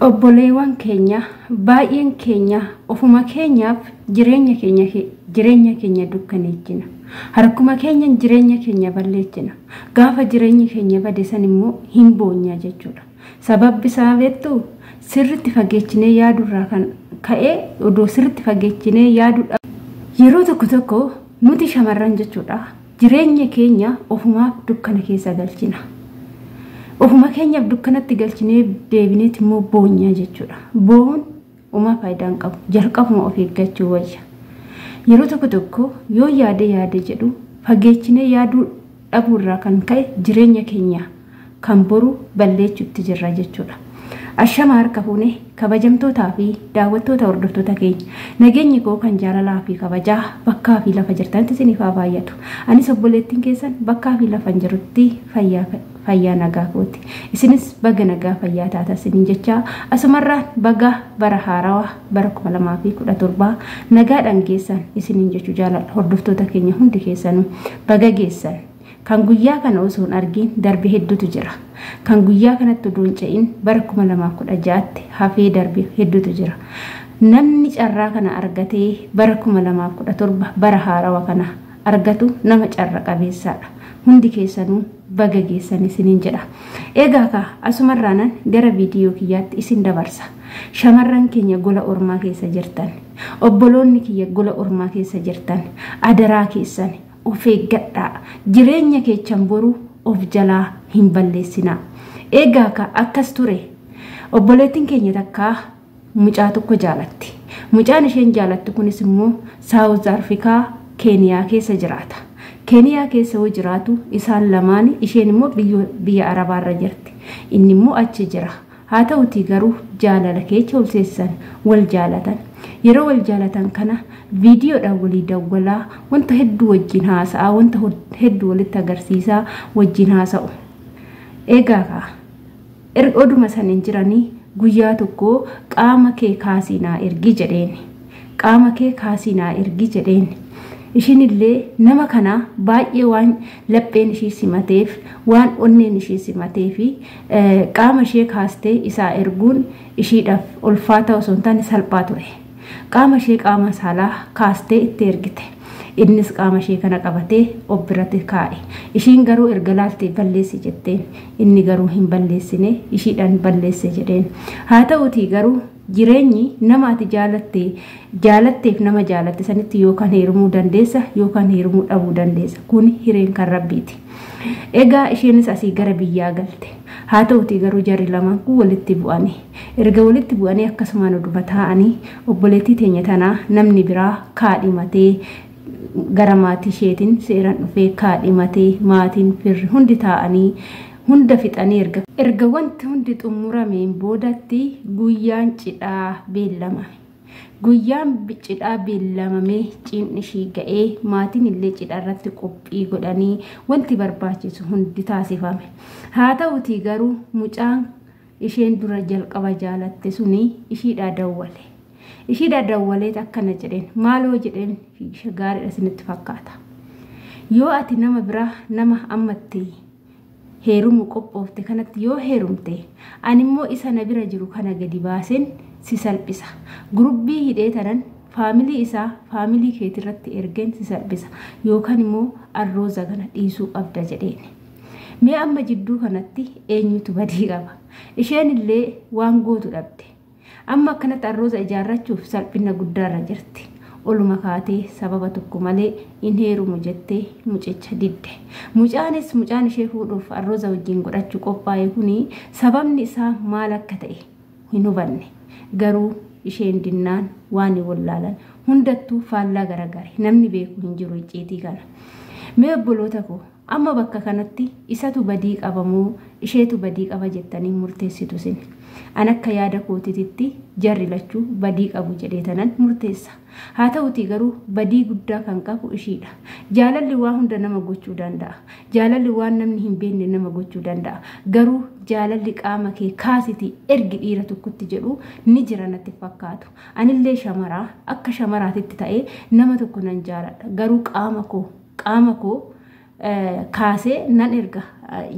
Obboleewwan keenya baay'een keenya ofuma keenyaaf jireenya keenya dukkaneessina. Harkuma keenyan jireenya keenya balleessina. Gaafa jireenyi keenya bade san immoo hin boonyaa jechuudha. Sababbi isaa beektuu? Sirriitti fageechinee yaadurraa kan ka'ee odoo sirriitti fageechinee yaaduu. Yeroo tokko tokko nuti shamarran jechuudha, jireenya keenya ofumaaf dukkana keessa galchina. Ofuma keenyaaf dukkanatti galchinee deebineet immoo boonyaa jechuudha. Boo'uun uumaa faayidaa hin qabu. Jalqabuma of eeggachuu wayya. Yeroo tokko tokko yoo yaade yaade jedhu, fageechinee yaaduu dhabuurraa kan ka'e jireenya keenya kan boru balleechuutti jirra jechuudha. Ashama, harka fuune, kabajamtootaa fi daawwattoota, hordoftoota keenya, nageenyi koo kan jaalalaa fi kabajaa bakkaa fi lafa jirtanitti isiniif haa baay'atu. Anis obboleettiin keessan bakkaa fi lafa jirutti fayyaa fayyaa nagaa kooti. Isinis baga nagaa fayyaa taata isiniin jechaa, asumarraan baga bara haarawaa bara 2017 nagaadhaan geessan isiniin jechuu jaaladha. Hordoftoota keenya hundi keessanuu baga geessan. Kan guyyaa kana osoo hin argin darbe hedduutu jira. Kan guyyaa kanatti odoo hin ce'in bara 2016tti hafee darbe hedduutu jira. Namni carraa kana argatee bara 2017 bara haarawaa kana argatu nama carra qabeessaadha. Hundi keessanuu baga geessan isiniin jedha. Egaa kaa, asumarraanan gara viidiyoo kiyyaatti isin dabarsa. Shamarran keenya gola ormaa keessa jirtan, obboloonni kiyya gola ormaa keessa jirtan, adaraa keessan of eeggadhaa. Jireenya keechan boruu of jalaa hin balleessinaa. Egaa kaa, akkas ture. Obboleettiin keenya takkaa mucaa tokko jaalatti. Mucaan isheen jaalattu kunis immoo South Africa, Keeniyaa keessa jiraata. Keeniyaa keessa yoo jiraatu isaan lamaan, isheen immoo biyya Arabaarra jirti. Inni immoo achi jira. Haa ta'utii garuu jaalala keessa ol seessisan, wal jaalatan. Yeroo wal jaalatan kana viidiyoodhaan walii dawwalaa, wanta hedduu wajjin haasa'aa, wanta hedduu walitti agarsiisaa wajjin haasa'u. Egaa kaa, oduma saniin jiranii guyyaa tokko "Qaama kee kaasii naa ergi" jedheen. "Qaama kee kaasii naa ergi" jedheen. Ishiin illee nama kana baay'ee waan lapheen ishii simateef, waan onneen ishii simatee fi qaama ishee kaastee isaa erguun ishiidhaaf ulfaata osoo hin taane salphaa ture. Qaama ishee, qaama saalaa kaastee itti ergite. Innis qaama ishee kana qabatee of biratti kaa'e. Ishiin garuu erga laaltee "Balleessi" jetteen. Inni garuu hin balleessine, ishiidhaan "Balleesse" jedheen. Haa ta'utii garuu jireenyi nama ati jaalatte jaalatteef nama jaalatte sanitti yookaan heerumuu dandeessa yookaan heerumuu dhabuu dandeessa. Kun hireen kan Rabbiiti. Egaa isheenis asii gara biyyaa galte. Haa ta'utii garuu jarri lamaan kun walitti bu'anii. Erga walitti bu'anii akkasumaan oduma taa'anii obboleettii teenya tanaa namni biraa kaadhimatee, gara maatii isheetiin seeraan dhufee kaadhimatee, maatiin firri hundi taa'anii hunda fixanii, erga wanti hundi xumurameen boodatti guyyaan cidhaa beellamame. Guyyaan cidhaa beellamamee, cidhni ishii ga'ee, maatiin illee cidha irratti qophii godhanii wanti barbaachisu hundi taasifame. Haa ta'utii garuu mucaan isheen dura jalqaba jaalatte suni ishiidhaa dawwale. Ishiidhaa dawwaleet akkana jedheen: "Maaloo" jedheen, "gaariidha isinitti fakkaata. Yoo ati nama biraa, nama ammatti heerumu qophoofte kanatti yoo heerumte, ani immoo isa na bira jiru kana gadi baaseen si salphisa. Gurubbii hidhee tanan faamilii isaa faamilii keetirratti ergeen si salphisa, yookaan immoo arrooza kana dhiisuu qabda" jedheen. Mee amma jidduu kanatti eenyutu badii qaba? Isheen illee waan gootu dhabde. Amma akkanatti arrooza ijaarrachuuf salphina guddaarra jirti. Oluma kaatee sababa tokko malee hin heerumu jettee mucicha didde. Mucaanis, mucaan ishee fuudhuuf arrooza wajjin godhachuu qophaa'e kuni, sababni isaa maal akka ta'e hin hubanne. Garuu isheen dinnaan waan hin wallaalan hundattuu faallaa garagare, namni beeku hin jiru icciitii kana. Mee obboloota koo, amma bakka kanatti isatu badii qabamoo isheetu badii qaba jettanii murteessitu sin? An akka yaada kootiitti jarri lachuu badii qabu jedhee tanan murteessa. Haa ta'utii garuu badii guddaa kan qabu ishiidha. Jaalalli waa hunda nama gochuu danda'a. Jaalalli waan namni hin beekne nama gochuu danda'a. Garuu jaalalli qaama kee kaasitii ergi dhiira tokkotti jedhu ni jira natti fakkaatu. Anillee shamaraa akka shamaraatitti ta'ee nama tokko nan jaaladha. Garuu qaama koo kaasee nan erga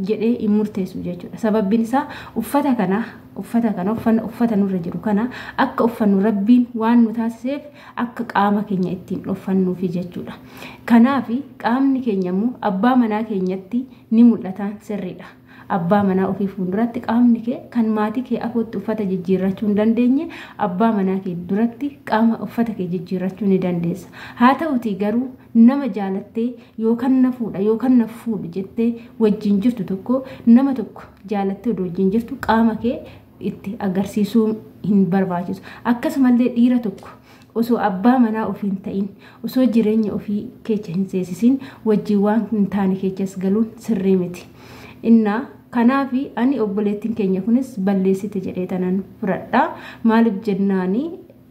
jedhee hin murteessu jechuudha. Sababbiin isaa uffata kana Uffata kana uffata nurra jiru kana akka uffannu Rabbiin waan nu taasiseef akka qaama keenya ittiin uffannuufi jechuudha. Kanaaf qaamni keenya immoo abbaa manaa keenyatti ni mul'ataan sirriidha. Abbaa manaa ofii fuulduratti qaamni kee kan maatii kee afootti uffata jijjiirrachuu hin dandeenye abbaa manaa kee duratti qaama uffata kee jijjiirrachuu ni dandeessa. Haa ta'utii garuu nama jaalattee yookaan na fuudha yookaan na fuudhu jettee wajjin jirtu tokko nama tokko jaalattee odoo wajjin jirtu qaama kee itti agarsiisuu hin barbaachisu. Akkasumallee dhiira tokko osoo abbaa manaa ofii hin ta'in osoo jireenya ofii keessa hin seesisin wajjin waan hin taane keessas galuun sirrii miti. Innaa kanaaf ani obboleettiin keenya kunis balleessite jedhee tanan fudhadha. Maaliif jennaani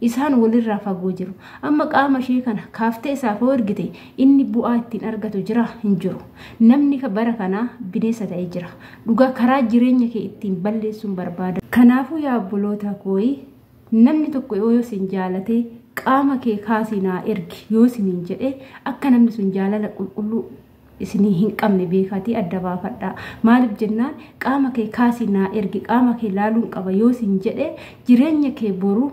isaan walirraa fagoo jiru. Amma qaama ishee kana kaaftee isaaf hoo ergite inni bu'aa ittiin argatu jira hin jiru. Namni bara kanaa bineensa ta'ee jira. Dhugaa karaa jireenya kee ittiin balleessuun barbaada. Kanaafuu yaa obboloota kooyi namni tokko yoo isin jaalate qaama kee kaasii naa ergi yoo isiniin jedhe akka namni sun jaalala qulqulluu isinii hin qabne beekaatii adda baafadha. Maaliif jennaan qaama kee kaasii naa ergi qaama kee laaluun qaba yoo isin jedhe jireenya kee boruu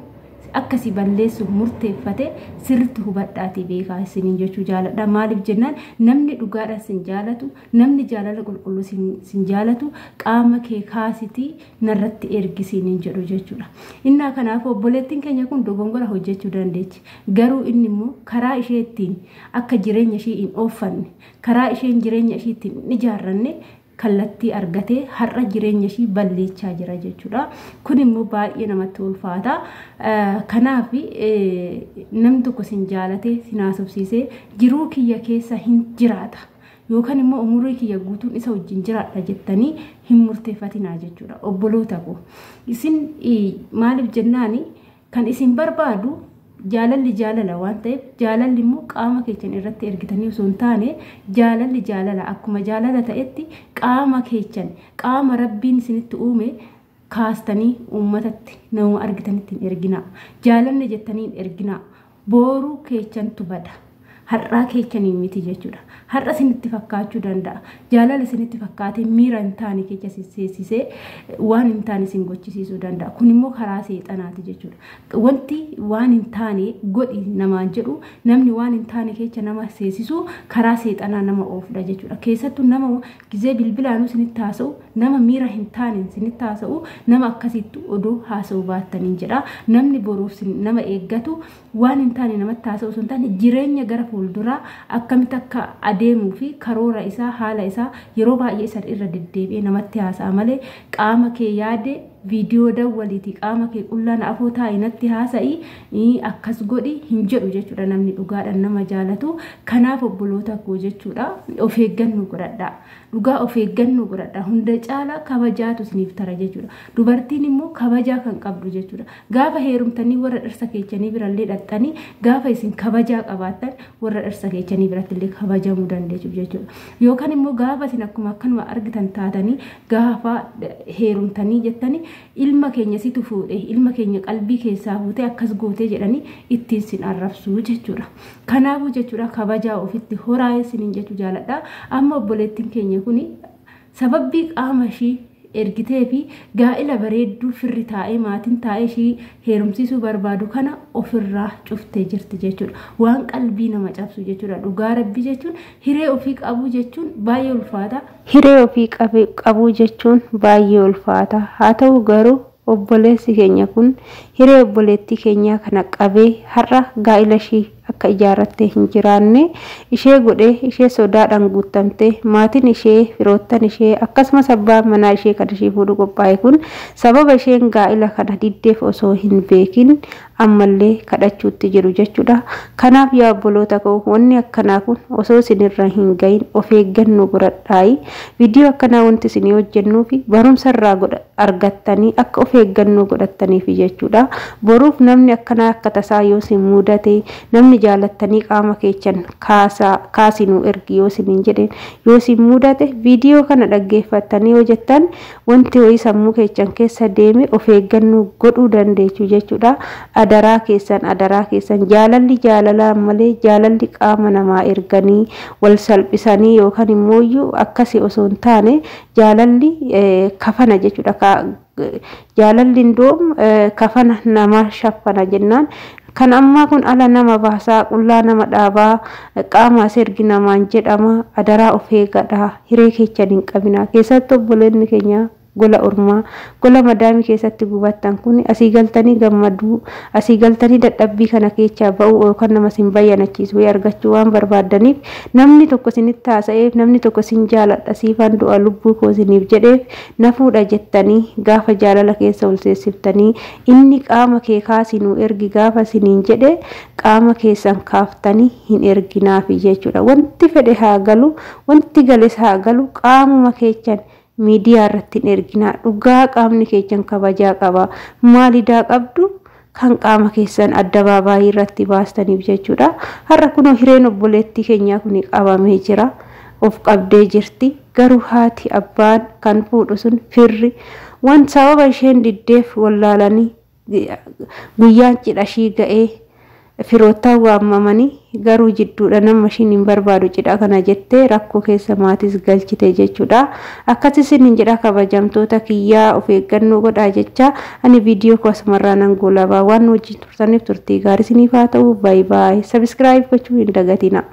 akkasi balleessuuf murteeffate sirriitti hubadhaatii beekaa isiniin jechuu jaaladha. Maaliif jennaan namni dhugaadhaan sin jaalatu namni jaalala qulqulluu sin jaalatu qaama kee kaasitii narratti ergi isiniin jedhu jechuudha. Innaa kanaaf obboleettiin keenya kun dogongora hojjechuu dandeechi. Garuu inni immoo karaa ishee ittiin akka jireenya ishee hin ooffanne karaa isheen jireenya ishee ittiin hin ijaarranne kallattii argatee har'a jireenya ishii balleechaa jira jechuudha. Kun immoo baay'ee namatti ulfaata. Kanaaf namni tokko sin jaalatee sin haasofsiisee jiruu kiyya keessa hin jiraata. Yookaan immoo umurii kiyya guutuun isa wajjin jiraadha jettanii hin murteeffatinaa jechuudha. Obboloota koo isin maaliif jennaani kan isin barbaadu jaalalli jaalala waan ta'eef jaalalli immoo qaama keessan irratti ergitanii osoo hin taane jaalalli jaalala akkuma jaalala ta'etti qaama keessan qaama Rabbiin isinitti uume kaastanii uummatatti nama argitanitti hin erginaa. Jaalanne jettanii hin erginaa. Booruu keessantu bada. Har'aa keessanii miti jechuudha. Har'a isinitti fakkaachuu danda'a. Jaalala isinitti fakkaatee miira hin taane keessa seensisee waan hin taane isin gochisiisuu danda'a. Kun immoo karaa seexanaati jechuudha. Wanti waan hin taane godhi namaan jedhu namni waan hin taane keessa nama seensisuu karaa seexanaa nama oofudha jechuudha. Keessattuu nama gizee bilbilaanuu isinitti haasa'u nama miira hin taane isinitti haasa'u nama akkasittu oduu haasa'u baattaniin jedha. Namni boruuf nama eeggatu waan hin taane namatti haasa'u osoo hin taane jireenya gara fuulduraa akkamitti akka adeemuu fi karoora isaa haala isaa yeroo baay'ee isa irra deddeebi'ee namatti haasa'a malee qaama kee yaade viidiyoo dawwaliiti qaama kee qullaan afoo taa'i natti haasa'i akkas godhi hin jedhu jechuudha namni dhugaadhaan nama jaalatu. Kanaaf obboloota koo jechuudha of eeggannoo godhadhaa. Dhugaa of eeggannoo godhadhaa. Hunda caalaa kabajaatu isiniif tara jechuudha. Dubartiin immoo kabajaa kan qabdu jechuudha. Gaafa heerumtanii warra dhirsa keessanii birallee dhaqxanii gaafa isin kabajaa qabaattan warra dhirsa keessanii birattillee kabajamuu dandeessu jechuudha. Yookaan immoo gaafa isin akkuma akkanuma argitan taatanii gaafa heerumtanii jettanii ilma keenya situ fuudhe ilma keenya qalbii keessaa fuutee akkas gootee jedhanii ittiin sin arrabsuu jechuudha. Kanaafuu jechuudha kabajaa ofitti horaa isiniin jechuu jaaladha. Amma obboleettiin keenya kuni sababbii qaama ishii ergitee fi gaa'ila bareedduu firri taa'ee maatiin taa'ee ishii heerumsiisuu barbaadu kana ofirraa cuftee jirti jechuudha. Waan qalbii nama cabsu jechuudha. Dhugaa Rabbii jechuun hiree ofii qabuu jechuun baay'ee ulfaata. Hiree ofii qabuu jechuun baay'ee ulfaata. Haa ta'u garuu obboleessi keenya kun hiree obboleettii keenyaa kana qabee har'a gaa'ila ishii akka ijaarrattee hin jiraanne ishee godhee ishee sodaadhaan guutamte maatiin ishee firoottan ishee akkasumas abbaan manaa ishee kan ishee fuudhu qophaa'e kun sababa isheen gaa'ila kana diddeef osoo hin beekin ammallee kadhachuutti jiru jechuudha. Kanaaf yaa obboloota koo wanni akkanaa kun osoo isinirra hin gahin of eeggannoo godhadhaayi. Viidiyoo akkanaa wanti isinii hojjennuu fi barumsa irraa argattanii akka of eeggannoo godhattaniif jechuudha. Boruuf namni akkanaa akka tasaa yoo isin mudate namni jaalattanii qaama keessan kaasinuu ergi yoo isiniin jedheen yoo isin mudate viidiyoo kana dhaggeeffattanii yoo jettan wanti ho'i sammuu keessan keessa deeme of eeggannoo godhuu dandeessu jechuudha. Adaraa keessan jaalalli jaalalaa malee jaalalli qaama namaa erganii wal salphisanii yookaan immoo akkasii osoo hin taane jaalalli kafana jechuudha. Jaalalli indoom kafana nama shaffana jennaan kan ammaa kun ala nama baasaa, qullaa nama dhaabaa, qaama as ergi namaan jedhama. Adaraa of eeggadhaa, hiree keechan hin qabinaa. Keessattuu obboleonni keenya gola ormaa, gola madaamii keessatti gubattan kun asii galtanii gammaduu, asii galtanii dadhabbii kana keessaa ba'uu yookaan nama isin bayyanachiisu argachuu waan barbaaddaniif, namni tokko isinitti haasa'eef, namni tokko isin jaaladha, siifan du'a lubbuu koo isiniif jedheef na fuudha jettanii gaafa jaalala keessa ol seessiftanii, inni qaama kee kaasinuu ergi gaafa isiniin jedhe, qaama keessan kaaftanii hin erginaafi jechuudha. Wanti fedhe haa galu, wanti gales haa galu, qaamuma keechan miidiyaa irratti hin erginaa. Dhugaa qaamni keechan kabajaa qaba. Maalidaa qabdu kan qaama keessan addabaabaayii irratti baastaniif jechuudha. Har'a kunoo hireen obboleettii keenyaa kun qabamee jira. Of qabdee jirti. Garuu haati abbaan kan fuudhu sun firri waan sababa isheen diddeef wallaalanii, guyyaan cidha ishii ga'ee firoottan waamamanii, garuu jidduudha nama ishiin hin barbaadu cidha kana jettee rakkoo keessa maatis galchite jechuudha. Akkas isiniin jedha, kabajamtoota kiyyaa, of eeggannoo godhaa jecha ani viidiyoo koo asumarraa nan goolabaa. Waan wajjin turtaniif turtii gaarii isiniif haa ta'u. Baay'ee baay'ee sabiskiraayib gochuu hin dagatina.